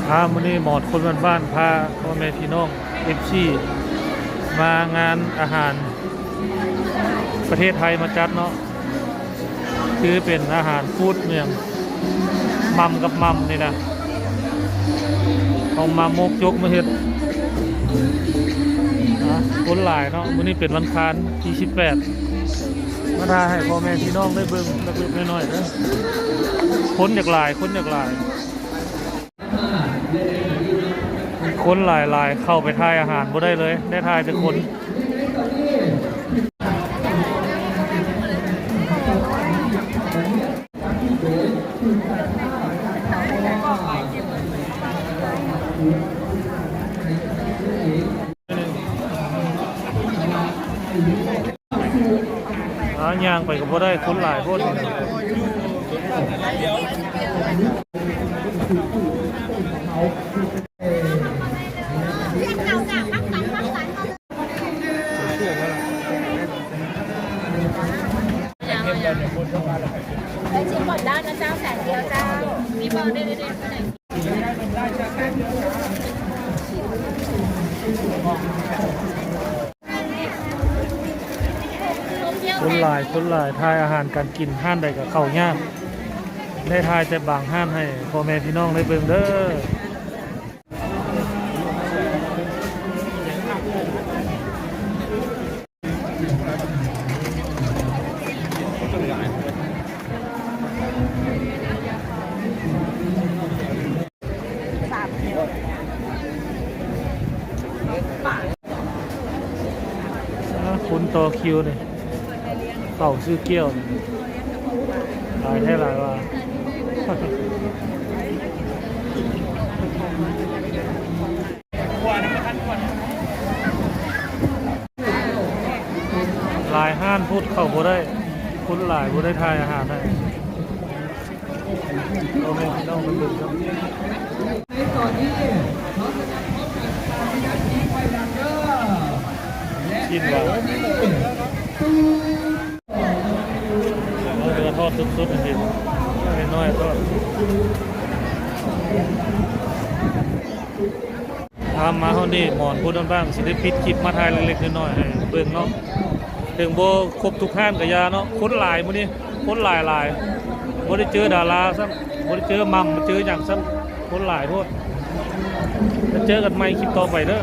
ພາມື້ນີ້ໝອດຄົນບ້ານໆ ພາພໍ່ແມ່ພີ່ນ້ອງ ເອັຟຊີ ມາງານອາຫານປະເທດໄທມາຈັດເນາະ ຄືເປັນອາຫານຟູດ ແມ່ນໝ່ຳກັບໝ່ຳນີ້ນະ ເອົາມາໝົກຈົກມາເຮັດ ຄົນຫຼາຍເນາະ ມື້ນີ້ເປັນວັນຄານທີສິບແປດ ມາຖ່າຍໃຫ້ພໍ່ແມ່ພີ່ນ້ອງໄດ້ເບິ່ງເລັກໆນ້ອຍໆເດີ ຄົນຢາກຫຼາຍ ຄົນຢາກຫຼາຍ. ຄົນຫຼາຍໆ ເຂົ້າໄປຖ່າຍອາຫານບໍ່ໄດ້ເລີຍ ໄດ້ຖ່າຍແຕ່ຄົນ. ອ່າ ຍ່າງໄປກໍບໍ່ໄດ້ ຄົນຫຼາຍໂພດ. ຄົນຫຼາຍ ຄົນຫຼາຍ ຖ່າຍອາຫານການກິນ ຮ້ານໃດກໍເຂົ້າຍາກ ໄດ້ຖ່າຍແຕ່ບາງຮ້ານໃຫ້ພໍ່ແມ່ພີ່ນ້ອງໄດ້ເບິ່ງເດີ. ຄົນຕໍ່ຄິວນີ້ ເຂົ້າຊື້ກ້ຽວນີ້ ຫຼາຍແທ້ຫຼາຍວ່າ. ຫຼາຍຮ້ານໂພດ ເຂົ້າບໍ່ໄດ້ ຄົນຫຼາຍ ບໍ່ໄດ້ຖ່າຍອາຫານໃຫ້ພໍ່ແມ່ພີ່ນ້ອງເພິ່ນເບິ່ງເນາະ. ໃນຕອນນີ້ ເຮົາຈະນັບພ້ອມກັນສາມວິນາທີ ຖອຍຫຼັງເດີ ແລະ ໃນຕອນນີ້ ເອົາເນື້ອທອດສຸກໆ ໃຫ້ເຫັນ ນ້ອຍໆ ທອດ. ຕາມມາຮອດນີ້ ໝອນພຸດບ້ານໆ ຊິໄດ້ປິດຄລິບມາຖ່າຍເລັກໆນ້ອຍໆໃຫ້ເບິ່ງເນາະ. ເຖິງບໍ່ຄົບທຸກຮ້ານກະຢ່າເນາະ ຄົນຫຼາຍມື້ນີ້ ຄົນຫຼາຍໆ ບໍ່ໄດ້ເຈີດາລາຊ້ຳ ບໍ່ໄດ້ເຈີໝ່ຳ ເຈີຫຍັງຊ້ຳ ຄົນຫຼາຍໂພດ. ແລ້ວເຈີກັນໃໝ່ຄລິບຕໍ່ໄປເດີ.